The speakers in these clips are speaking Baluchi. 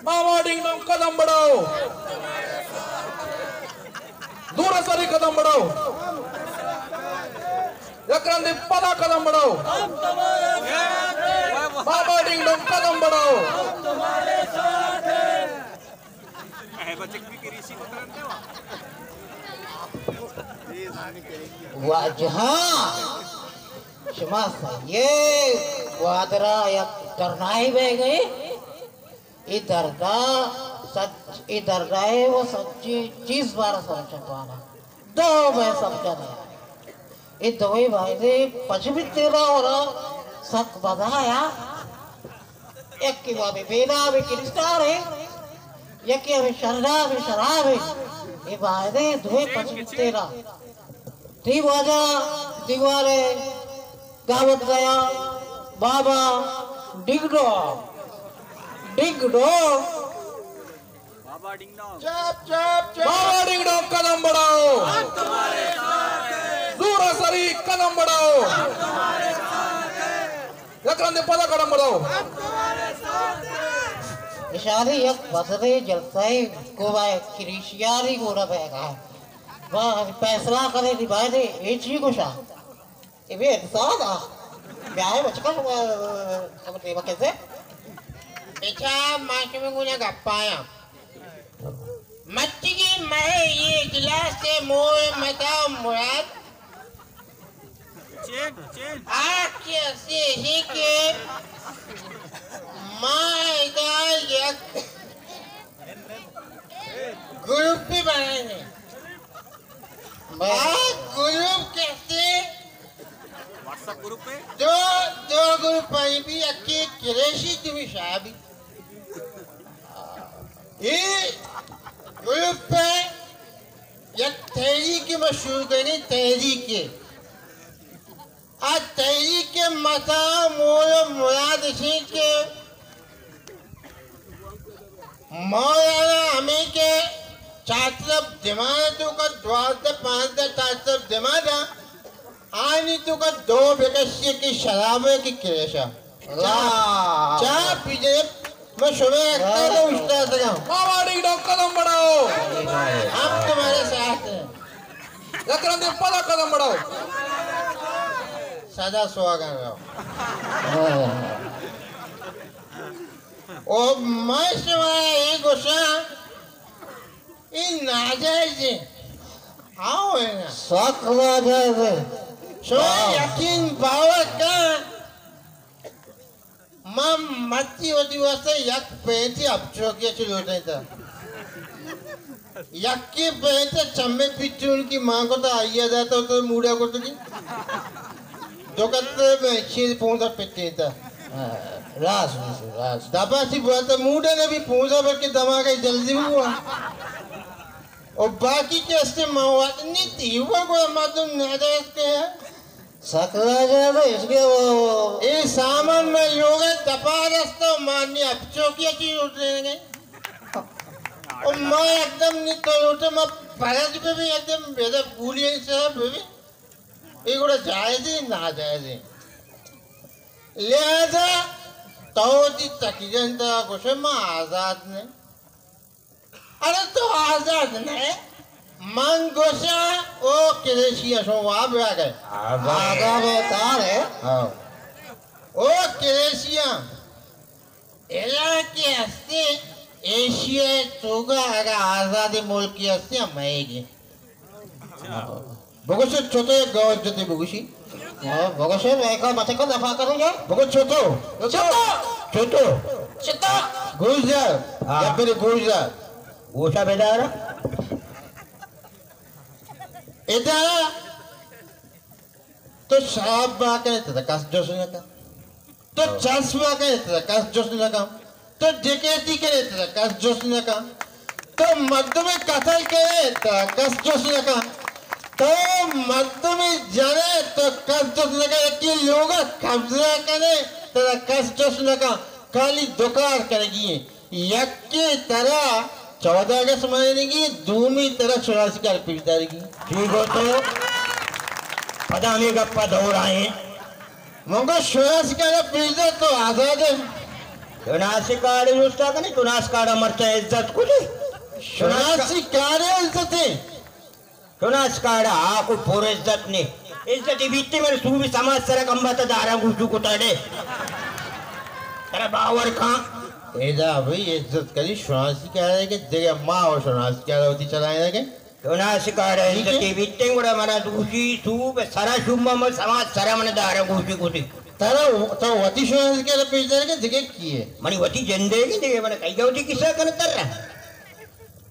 بابا ڈنگ ڈونگ قدم بڑھاؤ۔ زور سری قدم بڑھاؤ۔ یک رندے پدا قدم بڑھاؤ۔ بابا ڈنگ ڈونگ قدم بڑھاؤ۔ واجہاں، شما سہی ئے، گوادر ءَ یک دھرناہے بیگ ءَ اِنت۔ اے دھرنا سچ، اے دھرنا ءَ وَ سچیں چیز بارہ سمجھت وانا۔ دو مئے سمجھت۔ اے دوئیں بایدیں پچ بیتیں نا، اور سک مزہ آیا۔ یکے وَ ہمے بے نام کرسٹال اِنت، یکے ہمے شرنام شراب اِنت۔ اے بایدیں دوئیں پچ بیتیں نا۔ تئی واجہ دیوان ءَ دعوت دیا، بابا ڈنگ ڈونگ، ڈنگ ڈونگ۔ بابا ڈنگ ڈونگ۔ چپ، چپ، چپ۔ بابا ڈنگ ڈونگ قدم بڑھاؤ۔ زور سری قدم بڑھاؤ۔ یک رندے پدا قدم بڑھاؤ۔ اشانی یک بزرے جلسہ ءَ گوں ما کریشیانی گورا بیگا۔ ما فیصلہ کرے دی بایدے اے چی گوشا۔ اے بے انسان آ۔ بیا اے بچکا شما، شما دیما کسے؟ بچا، ما شما گونا گپایا۔ مچگی مئے اے اجلاس ءِ مول متا مراد چین، چین۔ آ کہ اسے ہی کہ ما ادا یک گروپی بنائیں۔ آ گروپ کسے واٹس ایپ گروپ پہ؟ دو، دو گروپ آئی بھی، یکے کریشی، دومی شابی۔ اے گروپ ءَ یک تحریک ما شروع کنیں، تحریک۔ آ تحریک متا مول و مراد اش اِنت کہ مولانا ہمے کہ چار طرف دیوان ءِ توکا، دوازدہ پانزدہ چار طرف دیوان ءَ، آنی توکا دو بکشی کہ شراب ءَ کہ کریشا۔ اللہ۔ چاہ، چاہ پی جائے، میں شمع اکتا تو استاد لگا۔ بابا ڈنگ ڈونگ قدم بڑھاؤ۔ ہم تمہارے ساتھ ہیں۔ یک رندے پدا قدم بڑھاؤ۔ سدا سواگان رہو۔ او میں شما اے گوشاں، اے ناجائز ایں۔ ہاؤ ایں نا؟ سک ناجائز ایں۔ شما ہاں۔ یقین باور کن، من مرچی وتی واسطہ یک پینٹی اپچوکی چی لوٹیں تا۔ یکی پینٹ چمے پیچون کی ماں کو تا آئیا داتا تو موڑا کو تو کی۔ دو کتر میں چیز پوندا پٹے تا۔ راز، راز۔ دبا سی بوتا موڈا نبی پوندا بلکہ دماغ جلدی ہوا۔ او باقی کہ استے مواد نی تیوا کو مردم نادرست کے ہے۔ سک ناجائز ایں، اس کے وہ اے سامان میں لوگ ہیں، دپا رستہ مانی اپچوکی چی اٹھ رہے ہیں۔ او ما ایک دم نی تو لوٹے، ما پرج پہ بھی ایک دم بے دب گولی ہے سب بھی۔ اے گڑا جائز ایں، ناجائز ایں۔ لہذا تو دی تقریرن تا گوشے ما آزاد نے۔ ارے تو آزاد نے۔ من گوشا او کریشیا شما واب آ گئے۔ آزاد۔ آزاد تار ہے۔ ہاں۔ او کریشیا علاقے ہستے ایشیا توگا اگا آزاد ملکی ہستے ہم مئے گے۔ بگوشے چوتو یک گوج جتے بگوشی۔ ہاں، بگوشے، میں کا مچے کا دفعہ کروں گا۔ بگو چوتو۔ چوتو۔ چوتو۔ چوتو۔ گوش دار۔ ہاں۔ یا پھر گوش دار۔ گوشا بیدار۔ ادا تو شراب با کنے تو کس جوش نہ کن۔ تو چرس با کنے تو کس جوش نہ کن۔ تو ڈکیتی کنے تو کس جوش نہ کن۔ تو مردم قتل کنے تو کس جوش نہ کن۔ تو مردم جنے تو کس جوش نہ کن۔ یکی لوگا قبضہ کنے تو کس جوش نہ کن۔ خالی دو کار کنگی ہیں۔ یکے ترا چودہ اگست منائینگی، دومی ترا چوراسی کال پیش دارگی۔ ٹھیک ہو تو پدا ہمیں گپا دور آئیں۔ من گو چوراسی کال پیش دار تو آزاد ہے۔ شناسی کارڈ ءِ جستا کنے، شناسی کارڈ ءَ مرچاں عزت کجے؟ شناسی کارڈ ءِ عزت ایں۔ شناسی کارڈ ءَ آ کو پر عزت نے۔ عزت بیتے من سوبی سماج سرا کمبا تا داراں گوشو کتا ڈے۔ ترا باور کھاں۔ ادا بھئی عزت کری شناسی کارڈ ءِ کہ دگہ ما و شناسی کارڈ ءَ وتی چلائیں کہ شناسی کارڈ ءِ ٹھیک ہے۔ عزت بیتے گڑا منا دوشی سوب سرا شما من سماج سرا من داراں گوشو کتی۔ ترا تو وتی شناسی کارڈ ءَ پیش دار کہ دگہ کیے؟ منی وتی جندے کہ دگہ من کئی گوتی کسا کن ترا۔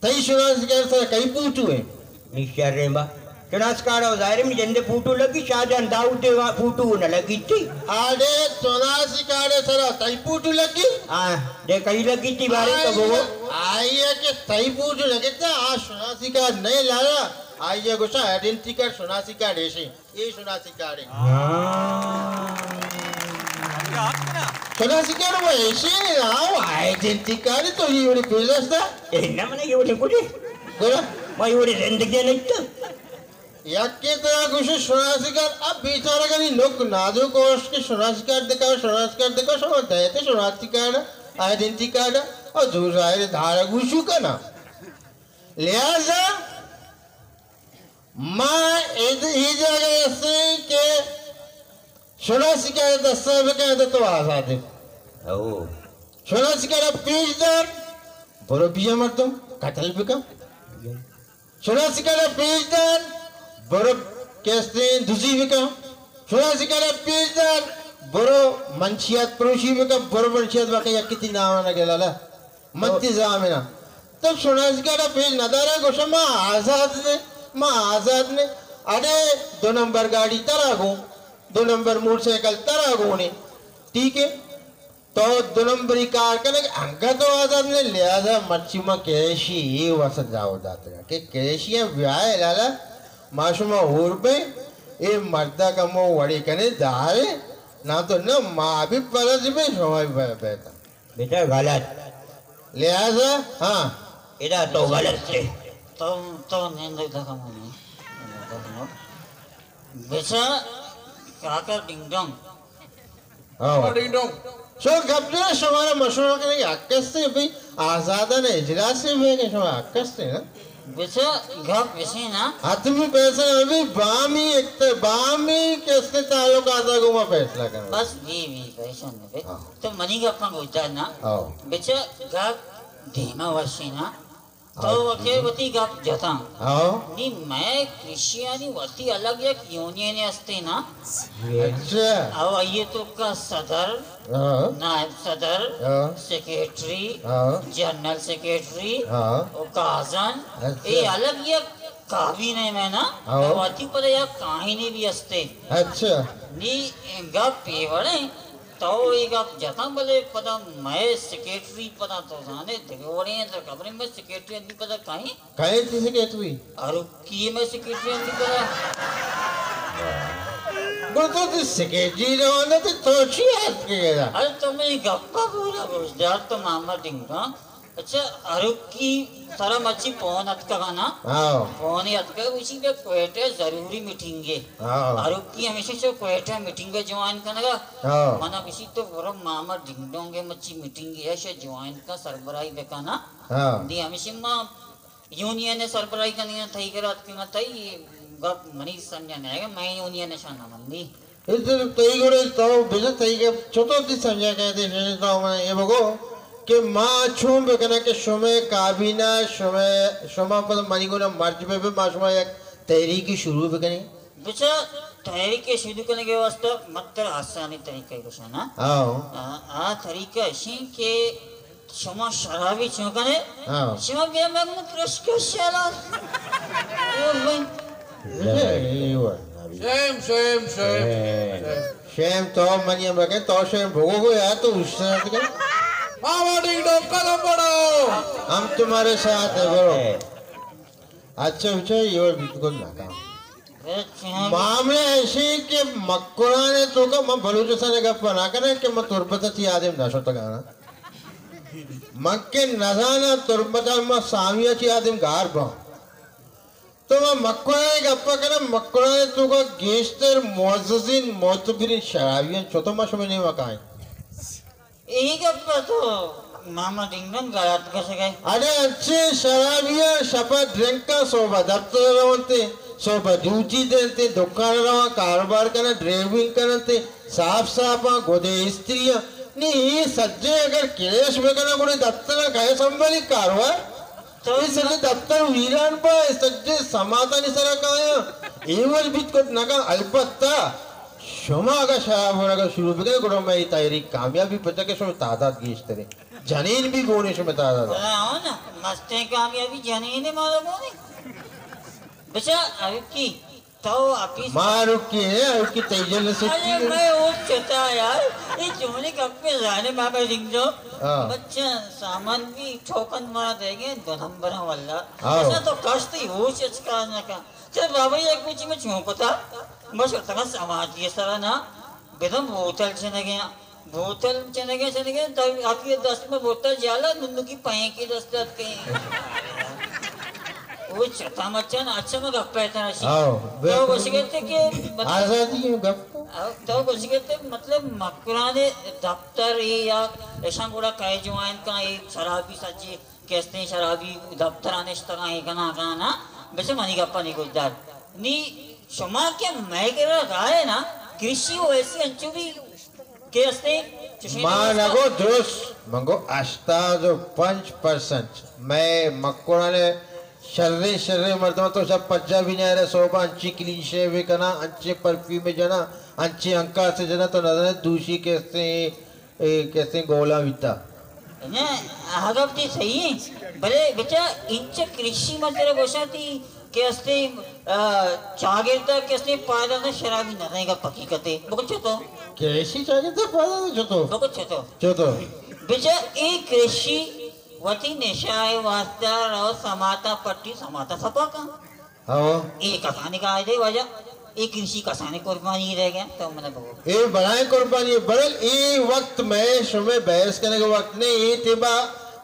تئی شناسی کارڈ سرا کئی پوٹو ایں؟ نی شریں با۔ شناسی کارڈ ءَ ظاہر ایں منی جندے پوٹو لگی، شاہ جان داؤد ءِ پوٹو نہ لگی تی۔ آ دے شناسی کارڈ ءِ سرا تئی پوٹو لگی؟ ہاں، دے کئی لگی تی بارے تو بگو۔ آئی ءَ کہ تئی پوٹو لگتا، آ شناسی کارڈ نہیں لالا۔ آئی ءَ گوشا آئیڈینٹی کارڈ، شناسی کارڈ ایشی۔ اے شناسی کارڈ ایں۔ ہاں۔ شناسی کارڈ وہ ایشی نہیں نا، وہ آئیڈینٹی کارڈ تو یہ وڑی پیش داشتا۔ اے نہ منے یہ وڑی کچھ۔ گڑا؟ ما یہ وڑی زندگی نہیں تو۔ یکے ترا گوشی شناسی کارڈ، اب بیچارہ کنی نک نادو کوش کہ شناسی کارڈ دکھاؤ، شناسی کارڈ دکھاؤ، شما دہتے شناسی کارڈ، آئیڈینٹی کارڈ، اور دو ظاہر دھارا گوشو کنا۔ لہذا ما اے جاگہ استیں کہ شناسی کارڈ دستا بکن تو آزاد ئے۔ او۔ شناسی کارڈ پیش دار، برو بیا مردم قتل بکن۔ شناسی کارڈ پیش دار، برو کستے دزی بکن۔ شناسی کارڈ پیش دار، برو منشیات پروشی بکن، برو منشیات باقی یکی تی نام نہ گلالا۔ من تی زامنا۔ تو شناسی کارڈ پیش ندارا گوشا ما آزاد نے، ما آزاد نے۔ اڑے دو نمبر گاڑی ترا گوں، دو نمبر موٹر سائیکل ترا گوں نے۔ ٹھیک ہے؟ تو دو نمبری کار کنگ انگت تو آزاد نے، لہذا مرچی ما کیشی اے وسط جاو داتگا کہ کیشی ہم بیائے لالا، ما شما ہور بیں، اے مردا کمو وڑی کنے دارے، نہ تو نہ ما بھی پلج بیں، شما بھی بیتا۔ بیٹا غلط۔ لہذا، ہاں۔ ادا تو غلط ہے۔ تو، تو نیند دکھا مونی۔ بچا کاکا ڈنگ ڈنگ۔ ہاں۔ ڈنگ ڈنگ۔ شو گپ جو شمارا مشورہ کرنے کے حق کستے بھئی، آزادانہ اجلاس میں کہ شما حق کستے نا۔ بچا گپ بسی نا۔ حتمی فیصلہ ابھی بامی اکت-، بامی کستے تعلقات کو ما فیصلہ کرنا۔ بس بی بی پریشان نہ بے۔ ہاں۔ تو منی گپاں گوش دار نا۔ ہاں۔ بچا گپ دیما وشی نا۔ تو ہاں۔ وکے وتی گپ جتاں۔ ہاں۔ نی مئے کرشیانی وتی الگ یک یونین ہستے نا۔ اچھا۔ او آئی توکا صدر، ہاں۔ نائب صدر، ہاں۔ سیکرٹری، ہاں۔ جنرل سیکرٹری، ہاں۔ او کازن، اچھا۔ اے الگ یک کابینہ میں نا، ہاں۔ وتی پدا یک کاہنی بھی ہستے۔ اچھا۔ نی گپ پی وڑیں، تو اے گپ جتاں، بلے پدا مئے سیکرٹری پدا تو زانے دگہ وڑیں، تو خبریں مئے سیکرٹری انی پدا کہیں۔ کہیں تی سیکرٹری؟ اروکی مئے سیکرٹری انی پدا۔ گڑا تو تی سیکرٹری روانا تے تو چی آت کے گا؟ ارے تو میں گپا پورا گوش دار تو ماما ڈنگا۔ اچھا، ہروکی سرا مچی پون اتکگ نا؟ ہاں۔ پونے اتکگ، اسی پہ کوئٹہ ضروری میٹنگ ہے۔ ہاں۔ ہروکی ہمیشہ چو کوئٹہ میٹنگ جوائن کنگا۔ ہاں۔ منا کسی تو برو ماما ڈنگ ڈونگ ہے، مچی میٹنگ ہے، شے جوائن کا سربراہی بکنا۔ ہاں۔ دی ہمیشہ ما یونین سربراہی کنگا تئی کرا اتکگا تئی گپ منی سمجھا نہ آئے گا، میں یونین شانا مندی۔ اے صرف تئی گڑے تو بزاں تئی گپ چتو تی سمجھا کئیت، شنی تو من اے بگو کہ ما چون بکناں کہ شمئے کابینہ، شمئے، شما پد منی گونا مرج بہ بے، ما شما یک تحریکی شروع بکنیں۔ بچا تحریک شروع کنگے واسطہ متر آسانی طریقہ گوشانا۔ آؤ۔ آ، آ طریقہ اشیں کہ شما شرابی چون کنے؟ ہاں۔ شما بیا مگن پرشکش شالا۔ اور بھائی۔ شیم، شیم، شیم۔ شیم تو منی ہم بکن، تو شیم بگو گو یار، تو اس سے کن۔ ماما ڈنگ ڈونگ قدم بڑھاؤ۔ ہم تمہارے ساتھ ہیں، برو۔ اچھا، اچھا، یہ بالکل ناکام۔ اچھا۔ معاملہ ایشی کہ مکران توکا من بلوچستان گپ نہ کریں کہ من تربت چی آدم نہ شتگانا۔ من کہ نزاناں تربت ما سامی چی آدم گار باں۔ تو من مکران گپ کریں، مکران توکا گیشتر معززین معتبرین شرابیان چتو ما شمئے نیما کائیں۔ اے گپ ءَ تو ماما ڈنگن گلات گوشگ ئے۔ اڑے انچیں شرابی ءَ شپ ءَ ڈرنک ءَ، صبح دفتر ءَ رونتے، صبح ڈیوٹی دینتے، دکان ءَ رواں، کاروبار کناں، ڈرائیونگ کننتے، صاف صاف آں، گدے استری آں۔ نی اے سجیں اگر کیش بکناں گڑا دفتر ءَ کئے سنبھالی کاروبار؟ اے سجیں دفتر ویران با، اے سجیں سماعتانی سرا کایاں۔ اے وڑ بیت کت نہ کن، البتہ شما اگاں شراب ورگ ءَ شروع بکنے گڑا مئے اے تحریک کامیاب بیت، پرچا کہ شمئے تعداد گیشتر انت، جنین بھی گون انت شمئے تعداد ءَ۔ ہاں نا، مستیں کامیابی جنین مارا گون انت۔ بچا، ابھی کی تو آفیس ما رکی ہے، او کی تیجل سکی ارے ہے۔ میں او چتا یار، اے چونی گپ پہ زانے ما بھائی رنگ جو۔ ہاں۔ بچہ سامان بھی ٹھوکن ما دے گے، دو نمبر واللہ۔ ہاں۔ ایسا تو کشتی ہو چچکا نہ کا۔ چل بابا، یک کچھ میں چون کتا، بس اتنا سماجی سرا نا، بدم بوتل چنگے، بوتل چنگے، چنگے، تب آتی دست میں بوتل جالا، ننو کی پائیں کی دست دات کہیں۔ وہ چتا مچن، اچھا میں گپ پہ تھا شی۔ آؤ، تو بس یہ گتے کہ مطلب آزادی ہے گپ۔ تو بس یہ گتے مطلب مکرانے دفتر یا ایشان گوڑا کہے جوائن کا، یہ شرابی سجی کہ استیں شرابی دپتر ءَ نشتگاں، اے کناں کناں نا، بچہ منی گپ ءَ نی گوشدار۔ نی شما کہ مئے کرا رائے نا، کرشی و ایسی انچو بھی کہ استیں، چوشیں ما نہ گو درست، من گو ہشتاد و پنچ پرسنٹ مئے مکران شریں شریں مردم تو شپ پجا بھی نہ رہے، صوبہ انچی کلیشے بھی کنا، انچی پرفیوم جنا، انچی انکا سے جنا تو نہ دوشی کہ استیں اے کسیں گولاں بیتا۔ نہ، آ گپ تئی صحیح انت، بلے بچا انچ کرشی من ترا گوشاں تئی کہ استیں، آ، چاگرد ءَ کہ استیں پائدگ نہ شرابی نہ دئیگ ءَ حقیقت ہے۔ بگو چتو؟ کرشی چاگرد ءَ پائدگ نہ چتو؟ بگو چتو؟ چتو؟ بچا اے کرشی وتی نشہ ءِ واسطہ رو سماتا پٹی سماتا سپا کن۔ ہو۔ اے کسانی قاعدے واجہ، اے کرشی کسانی قربانی رہ گیا، تو من بگو۔ اے بلائیں قربانی ہے، برل اے وقت میں شمے بحث کرنے کے وقت نہیں، اے تیبا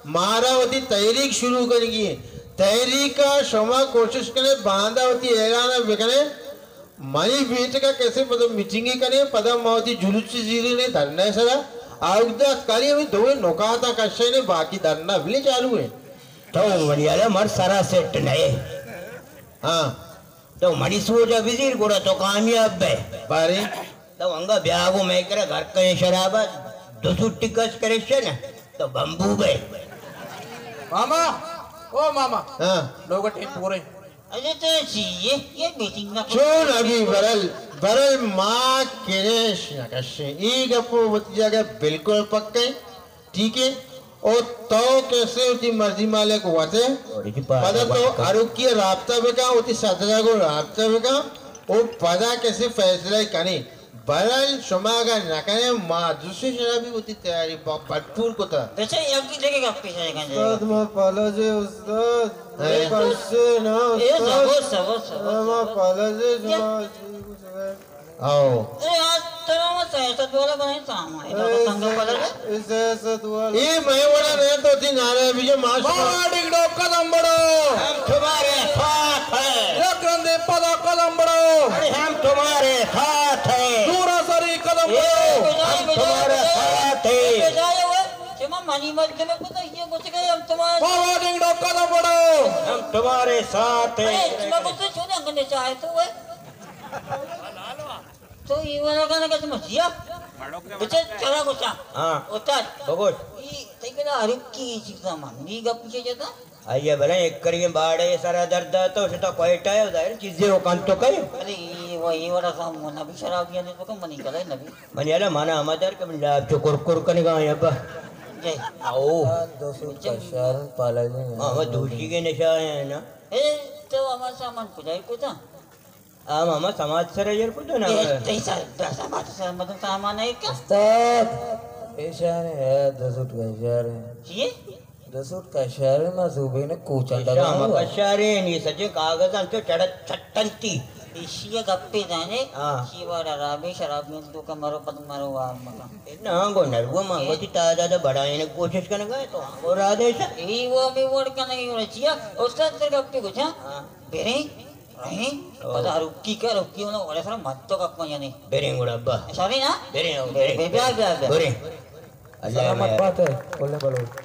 مارا وتی تحریک شروع کرنگی ہے۔ تحریک کا شما کوشش کرے، باندا وتی اعلان بکنے، منی بیٹکا کسے پدا میٹنگی کنے، پدا ما وتی جلوسی زیرے نے دھرنا سرا، آوگدا کاری ہمیں دوئے نکاتا کشے نے، باقی دھرنا بلے چالو ہے۔ تو منی والا مر سرا سیٹ نئے۔ ہاں۔ تو منی سوج ءَ بزیر، گڑا تو کامیاب بئے۔ بارے؟ تو انگا بیا گو مئے کرا گھر کئے شراب ءَ، دو سوٹ ٹکس کرشن، تو بمبو بئے۔ ماما، او ماما۔ ہاں۔ لوگ ٹیم پورے۔ اجے تو چی یہ، یہ میٹنگ نہ چون ابھی برل، برل ما کریش نہ کشے۔ ای گپو وتی جگہ بالکل پکے۔ ٹھیک ہے؟ او تو کسے وتی مرضی مالک وتے، پدا تو ہروکی رابطہ بکا، وتی صدرہ گو رابطہ بکا، او پدا کسے فیصلہ کنے۔ برحال شما اگر نہ کنے، ما دوسری شرابی وتی تیاری با بھرپور کتا۔ اچھا، یک دیگه گپ پیش آئے گا۔ استاد، ما پالا جے استاد۔ ہاں۔ پیسے نا اے استاد۔ سبو، سبو، سبو، ما سبو۔ پالا جے شما۔ آؤ۔ اے آج ترا وہ سیاست والا بنائیں سامان ہے، اے تنگا پڑا ہے۔ اے سیاست والا۔ اے میں وڑا رہ تو تھی نعرہ بھی جو ماش ما۔ ڈگ ڈوک قدم بڑھاؤ۔ ہم تمہارے ساتھ ہیں۔ یک رندے پدا قدم بڑھاؤ۔ ارے ہم تمہارے ساتھ ہیں۔ دورا سری قدم بڑھاؤ۔ ہم تمہارے ساتھ ہیں۔ بجائے وہ، شما منی مردم کو تو یہ کچھ کہ ہم تمہارے۔ ما ڈگ ڈوک قدم بڑھاؤ۔ ہم تمہارے ساتھ ہیں۔ ارے، شما کو تو چھوڑا کرنے چاہے تو وہ۔ تو اے وڑا کنگا چہ مچیا؟ بچے چرا گوشاں۔ ہاں۔ اوتاد۔ بگوش۔ ای تئی کلا ہرکی چیزا من۔ نی گپ پیچھے جتا؟ آئیے بلے ایک کریم باڑے سرا درد تو شتا کوئٹہ ہے، ظاہر چیزیں وہ کن تو کئی۔ ارے، اے وہ، اے وڑا سام نبی شراب یہ تو کم منی کلا نبی۔ منی الا مانا ہما در کہ من لاپ چو کر کر کنگا ہے ابا۔ جے۔ آؤ۔ دو سو کشار پالا جی۔ ہاں، وہ دوشی کے نشہ ہے نا۔ اے، تو ہما سامان کجائی کتا؟ آ ماما سماج سر ایر کتو نا۔ اے، تئی سر، سماج سر، مطلب سامان ہے کیا؟ استاد، پیشان ہے، دو سوٹ کشار ہے۔ چیے؟ دو سوٹ کشار ہے، ما صوبے نے کوچا ایشا ڈگا ہم ہوا۔ کشار ہے، نی سجے کاغذ ہم تو چڑت چھٹنتی۔ ایشی گپے دانے، ہاں۔ شی وارا رابے شراب میں تو کا مرو پت مرو وار مکا۔ نا گو نرگو ما اے؟ گو تی تا دادا بڑا ہے نے کوشش کنگا ہے تو ہم گو را دے سا۔ ای وہ بھی وڑ کنگی ہو چیا؟ استاد تر گپے کچھ، ہاں؟ ہاں۔ بیریں؟ رہیں؟ او۔ پدا رکی کا، رکی انہوں وڑے سر مت تو کپ یعنی۔ بریں گڑا ابا۔ شابی نا؟ بریں، او، بریں۔ بیا، بیا، بیا۔ بریں۔ سلامت بات ئے، کلیں بلوچ۔